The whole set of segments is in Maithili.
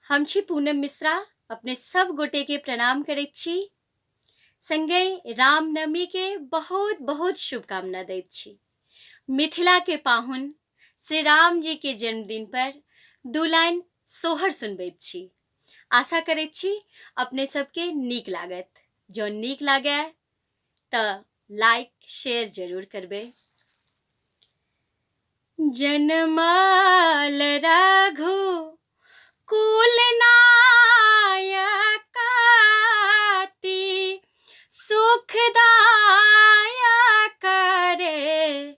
हम छी पूनम मिश्रा, अपने सब गोटे के प्रणाम करैत छी, संगे रामनवमी के बहुत बहुत शुभकामना दैत छी। मिथिला के पाहुन श्री राम जी के जन्मदिन पर दू लाइन सोहर सुनबैत छी। आशा करैत छी अपने सबके नीक लागत। जँ नीक लागै तऽ लाइक शेयर जरूर करबै। जनमल रघु कुल नायक अति सुखदायक रे,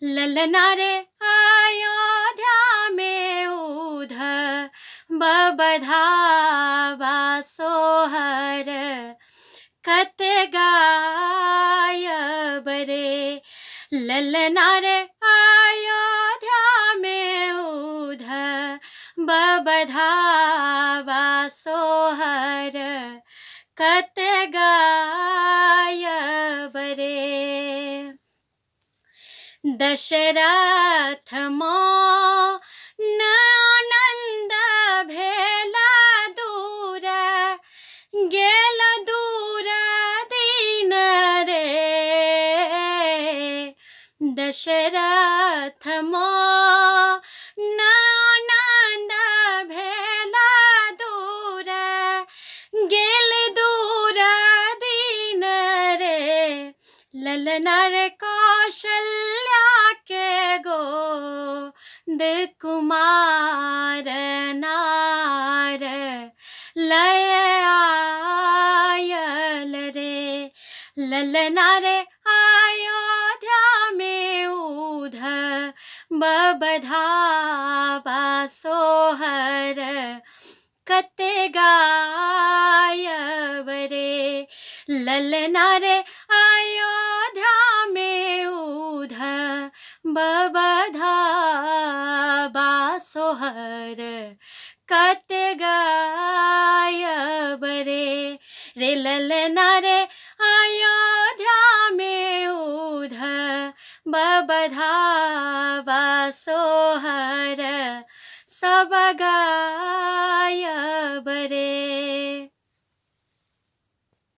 ललना रे अयोध्या में उध बबधावा सोहर कते गायब रे, ललना रे अयोध्या में उध बबधावा सोहर कते गायब रे। दशरथ मोन आनन्द भेला दूर गेल दूर दिन रे, दशरथ मोन आनन्द भेला दूर गेल दूर दिन रे, ललना रे कौशल्या के गोद कुमार नार लय आयल रे, ललना रे अयोध्या में उध बबधावा सोहर कते गायब रे, ललना रे अयोध्या में उध बबधावा सोहर कते गायब रे, रे ललना रे अयोध्या में उध बबधावा सोहर सब गायब रे।